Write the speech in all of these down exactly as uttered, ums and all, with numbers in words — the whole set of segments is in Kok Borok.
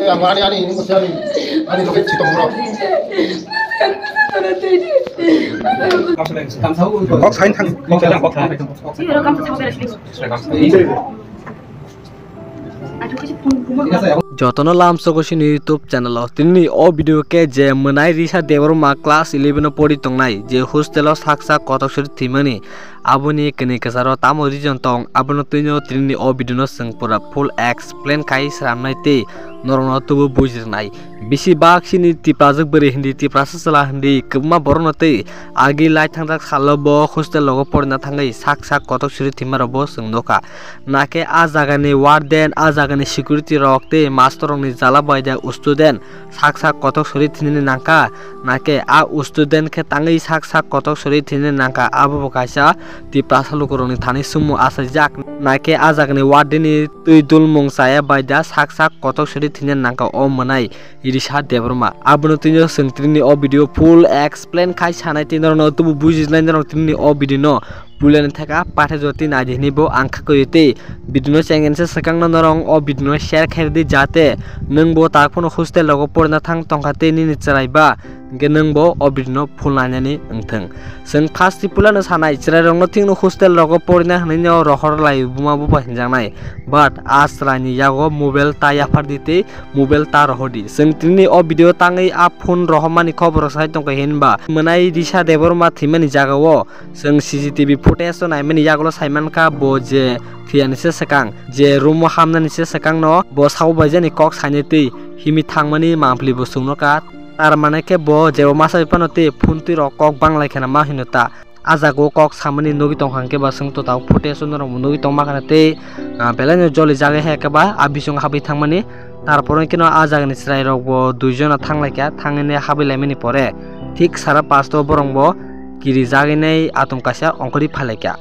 Ani, ani, ini mesti ani. Ani, pakai citong bro. Kok sain thang. Jotono lamsogo sini YouTube channel o. Tini o video ke je mwnai Risha Debbarma class eleven o pori tongnai, je hostel o sak sak kotok sori thwimani, aboni kwnwi kwcharo tamo reason tong, abono twino tini o video no chwng pura full explain khai sramnai tei norokno tubu bujirnai. Bisi bak sini Tiprajwk bwrwi hindi, Tiprasa chwla hindi, kwbangma borokno tei agi lai thangjak salo bo hostel rogo porina thangwi sak sak kotok suri thwima rokbo chwng nukha. Nakhe a jagani warden, a jagani security rok tei master rokni jala bai da student sak sak kotok suri thwinani nangkha. Nakhe a student khe tangwi sak sak kotok suri thwinani nangkha, abo bo kaisa Tiprasa lukurokni thani sumu achaijak. Nakhe a jagani warden ni twi dulmung chaya bai da sak sak kotok suri thwinani nangkha o mwnai Risha Debbarma. Abono twino chwng tini o video full explain khai sanai tei norokno tubu bujinai norok tini o video no puilani thaka pathe joti naidi hinwi bo ang kha koi tei video no chenggense swkangno norok o video no share khai rwdi jate nwng bo tak phano hostel rogo porina thang tongkha tei nini chwrai ba hwnkhe nwng bo o video no full nainani wngthwng. Chwng first puilano sanai chwrai rokno thikno hostel rogo porina hinwi no rohor lai buma bupa hinjaknai, but a chwraini yago mobile ta yaphar di tei mobile ta rohordi. Chwng tini o video tangwi a phone rohormani khobor sai tongkha hinba mwnai Risha Debbarma thwimani jagao chwng C C T V footage o naimani yagulo saimankha bo je thwiyani se swkang, je room o hamnani se swkangno bo sabo baijani kok sainai tei himi thangmani mampli bo chwng nukha. Tar mane khe bo jebo masa phano tei phone twi rok kok banglai kheno ma hino ta. A jaga o kok samani nugwi tongkha hwnkhe ba chwng to tabuk footage o norok bo nugwi tongma khana tei, ah, belai no joli jagwi hai khe ba a bising habwi thangmani. Tarpor hwnkhe no a jagani chwrai rok bo dui jona thang lai kha, thangwi habwi laimani pore thik sara pasto borok bo kiri jagwi nai atom kaisa ongkhorwi phai lai kha.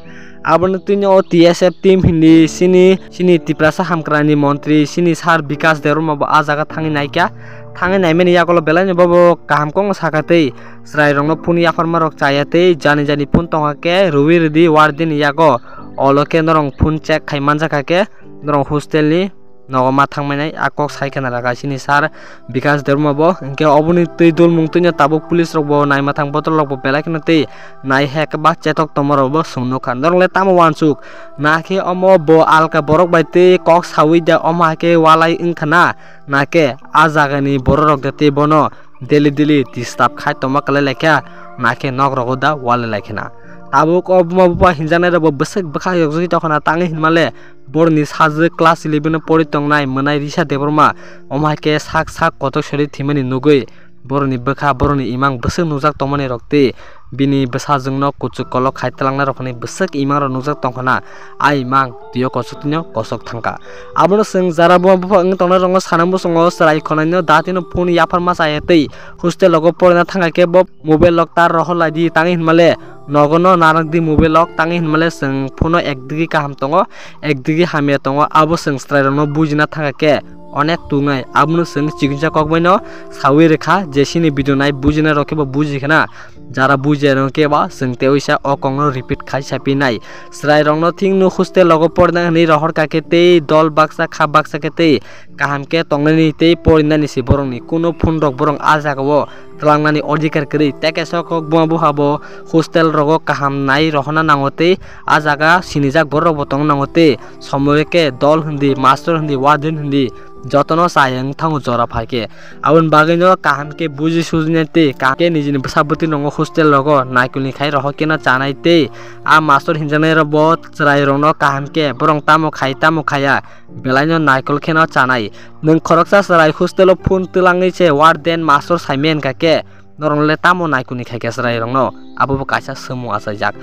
Aboni twino o T S F team hindi sini, sini Tiprasa hamkrani montri sini sir Bikas Debbarma bo a jaga thangwi nai kha. Thangwi naimani yagulo belai no bobo kaham kokno sakha tei chwrai rokno phone yapharma rok chaya tei jani jani phone tongkha khe rwui rwdi warden ni yago. Olo khe norok phone check khai manjakha khe norok hostel ni nogo ma thangmani a kok sai khna rwkha sini sir Bikas Debbarma bo. Hwnkhe oboni twi dulmung twino tabuk police rok bo naima thang bottle rok bo belai kheno tei nai hai khe ba chetok tongma rok bo chwng nukha. Norok le tamo uansuk na khe omo bo alka borok bai tei kok saui da omo hai khe walai wngkha na, na khe a jagani borok rok da tei bono daily daily disturb khai tongma kwlai lai kha, na khe nok rogo da walai lai khe na. Tabuk o buma bupa hinjaknai rok bo bwswk bwkha yokjagwi tongkha na tangwi hinmale boroni sajwk class eleven o pori tongnai mwnai Risha Debbarma omo hai khe sak sak kotok sori thwimani nugwi boroni bwkha boroni imang bwswk nukjak tongmani rok tei bini bwsajwkno kuchuk kolok khai twlangnai rokni bwswk imang rok nukjak tongkha na. A imang twiyo kosok twino kosok thangkha. Abono chwng jara buma buphang wngwi tongnai rokno sana muchungo chwrai khwnaino datino phone yapharma chaya tei hostel rogo porina thangkha khe bo mobile rok tar rohor lai di tangwi hinmale nogo no narwk di mobile rok tangwi hinmale chwng phone o ekdigi kaham tongo ekdigi hamya tongo abo chwng chwrai rokno bujina thangkha khe onek tungnai abono chwng chikonsa kokbai no sawi rwkha je chini video nai bujina rok khe bo buji khna. Jara bujiya rok khe ba chwng tei oisa o kokno repeat khai sapinai. Chwrai rokno thik nuk hostel rogo porina hinwi rohor kha khe tei dol baksa kha baksa khe tei kaham khe tongnani tei porinani se borokni kuno phone rok borok a jagao twlangnani odhikar kwrwi. Tei kaisa kok buma buha bo hostel rogo kaham nai rohorna nango tei a jaga sinijak borok rok bo tongna nango tei somoi khe dol hindi, mastor hindi, warden hindi, jotono chayeng thango jora phai khe. Aboni bagwi no kaham khe buji sujinai tei kaham khe nijini bwsa bwtwi nongo hostel rogo naikolni khai rohor khe no chanai tei a mastor hinjaknai rok bo chwrai rokno kaham khe borok tamo khai tamo khaya belai no naikol khe no chanai. Nwng khoroksa chwrai hostel o phone twlangwi se warden mastor saimaya wngkha khe norok le tamo naikuni khai khe chwrai rokno abo bo kaisa swmung achaijak.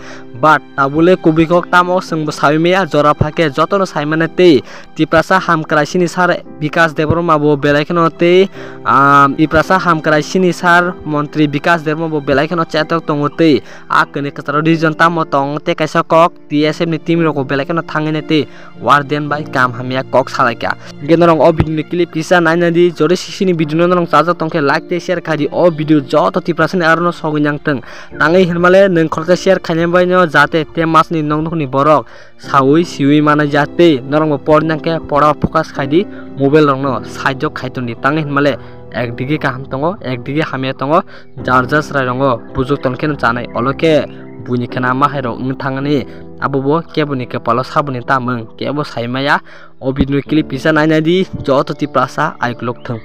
But tabule kubui kok tamo chwngbo sawi maya jora phai khe jotono saimane tei Tiprasa hamkrai sini sir Bikas Debbarma bo belai kheno tei, ah, Tiprasa hamkrai sini sir montri Bikas Debbarma bo belai kheno chetok tongo tei a kwnwi kwcharo region tamo tong tei kaisa kok T S F ni team rok bo belai kheno thangwi nai tei warden bai kam hamya kok salaikha. Hwnkhe norok o video ni clip kisa naina di, jodi sisini video no norok chajak tongkhe like tei share khai di. O video jo Joto Tiprasani arono sogwi nang tong. Tangwi hinmale nwng khoroksa share khainai baino jate te masni nokni borok sawi siwi manai jate norokbo pornang khe pora focus khaidi, mobile rokno side o khai tondi. Tangwi hinmale ekdigi kaham tongo, ekdigi hamya tongo, jar jar chwrai rongo bujuk ton kheno chanai, olo khe buini khena ma hai rok wng thangani, abo bo keboni kepalo saboni tamung kebo sai maya. O video clip kisa nainai di, joto Tiprasa aiklok thung.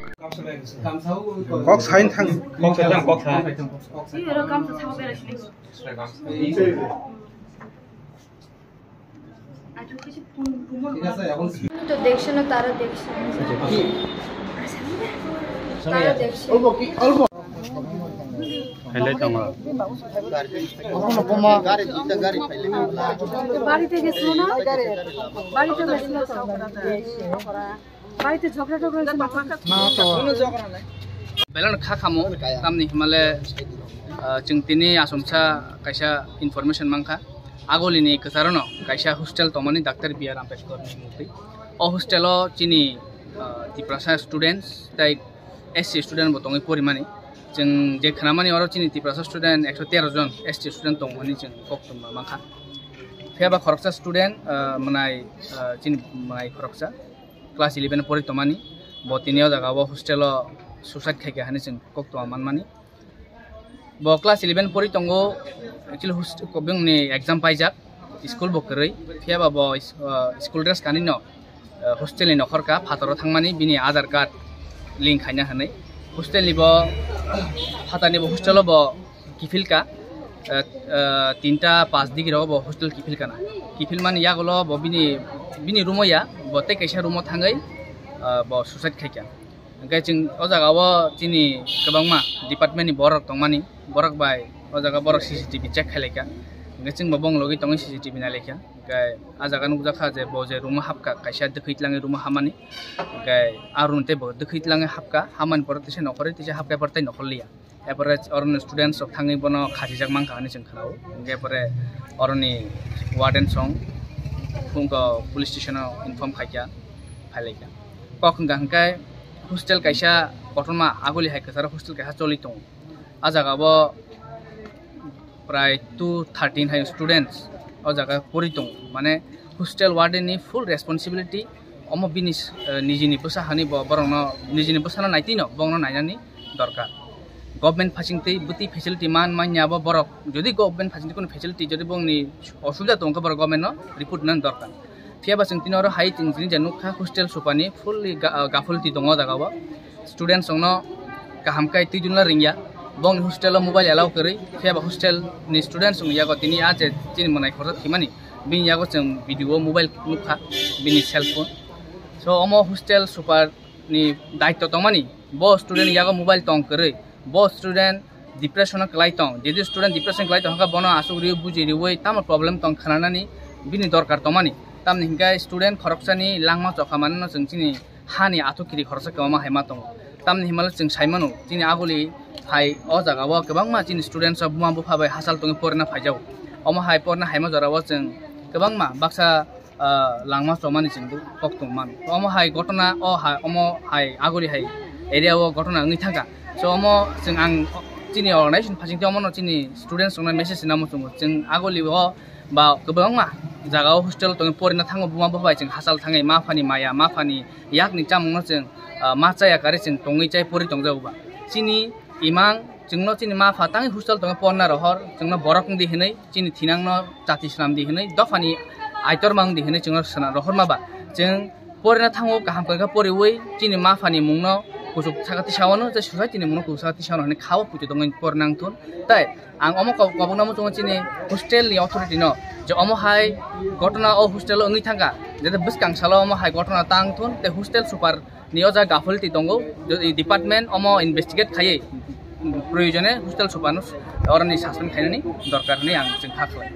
Kok sain thang. Kok sain thang, kok sain. তো দেখছে না, তারা দেখছে। তারা দেখছে। Hello, tama. বাড়িতে গেছিল না? বাড়িতে গেছিল তো। বাড়িতে ঝগড়া টগড়া হয়েছে না? না তো। Belon kha khamo, tamni himale, ah, chwng tini asomsa kaisa information mankha. Agolini kwcharono kaisa hostel tongmani, Doctor B R Ambedkar ni murti. O hostel o chini, ah, Tiprasa students tai S C student bo tongwi porimani. Chwng je khnamani oro chini Tiprasa student ekso tero jon S C student tongmani chwng koktwma mankha. Phiya ba khoroksa student, ah, mwnai, ah, chini mwnai khoroksa class eleven pori tongmani, bo tini o jaga o hostel o suicide khaikha hinwi chwng koktwma manmani. Bo class eleven pori tongo, actually host-, bini exam paijak, school bo kwrwi, phiya ba bo is-, ah, school dress kanwi no, ah, hostel ni nokhor ka phataro thangmani bini Aadhaar card link khaina hinwi. Hostel ni bo phatarni bo hostel o bo kiphil ka, ah, ah, tinta pas digi rogo bo hostel kiphil kana. Kiphil mani yagulo bo bini, bini room o ya, bo tei kaisa room o thangwi, ah, bo suicide khaikha. Hingke chwng o jaga o chini kwbangma department ni borok tongmani, borok bai o jaga borok C C T V check khailai kha. Hingke chwng bo bong logi tongwi C C T V nailai kha. Hingke a jaga nukjak kha je bo je room o hapkha, kaisa dwkhwi tlangwi room o hamani. Hingke a room tei bo dwkhwi tlangwi hapkha, hamani pore teisa nokhorwi teisa hapkha, pore tei nokhor liya. Epore oroni students rok thangwi bono khachijak mankha hinwi chwng khnao. Hingke epore oroni warden song phungo police station o inform khaikha, phailaikha. Kok hwnkha hwnkhe hostel kaisa kotorma aguli hai kwcharo hostel kaisa choli tongo. A jaga o prai two thirteen hai students o jaga pori tongo. Mane hostel warden ni full responsibility omo bini, eh, nijini bwsa hani bo borokno nijini bwsano naitwino bongno nainani dorkar. Government phasingtwi bwtwi facility man manya bo borok jodi government phasingtwi kono facility jodi bongni osubida tongkha borok government no report nani dorkar. Phiya ba chwng tini oro hai chwng tini je nukha hostel supani fully ga-, gafulti tongo o jaga o. Students rokno kaham khe twi dula ringya. Bongni hostel o mobile allow kwrwi. Phiya ba hostel ni students rokni yago tini a je chini mwnai khorsa thwimani. Bini yago chwng video o mobile nukha, bini cell phone. So omo hostel super ni daityo tongmani, bo student yago mobile tong kwrwi, bo student depression o kwlai tong. Jodi student depression kwlai tong kha, bono asuk riwi buji riwi tamo problem tong khnanani bini dorkar tongmani. Tamni hinkhe student khoroksani langma chokha manano chwng chini hani athukiri khoroksa kwbangma hai ma tongo. Tamni hinmale chwng sai mano, chini aguli hai o jaga o kwbangma chini students rok buma bupha bai hachal tongwi porina phaijago. Omo hai porina haima jora o chwng kwbangma baksa ah, langma chomani chwng kok tong mano. Omo hai gotona, o hai, omo hai aguli hai area o gotona wngwi thangkha. So omo chwng ang chini organization phasing tei omono chini students rokno message namo chwngo. Chwng aguli o ba kwbangma jaga o hostel tongwi porina thango, buma bupha bai chwng hachal thangwi ma phani maya, ma phani yakni chamungno chwng, ah, ma chaya kari chwng tongwi chai pori tongjago ba. Chini imang chwngno chini ma pha tangwi hostel tongwi porna rohor, chwngno borok wngdi hinwi, chini thinangno chati swnamdi hinwi, dophani aitor ma wngdi hinwi chwngno swnam rohorma ba. Chwng porina thango, kaham khe poriwi chini ma phani mungno kuchuk saka tisawano, je society ni mungno kuchuk saka tisawano hinwi kha o puitu tongwi porina wngthun. Tai ang omo kok-, kobokno muchungo chini hostel ni authority no, je omo hai gotona o hostel o wngwi thangkha, jete bwskang salo omo hai gotona tang thun, tei hostel super ni o jaga gafulti tongo, department omo investigate khaiwi proyojone hostel super no oroni suspend khainani dorkar hinwi ang chwng kha khlai.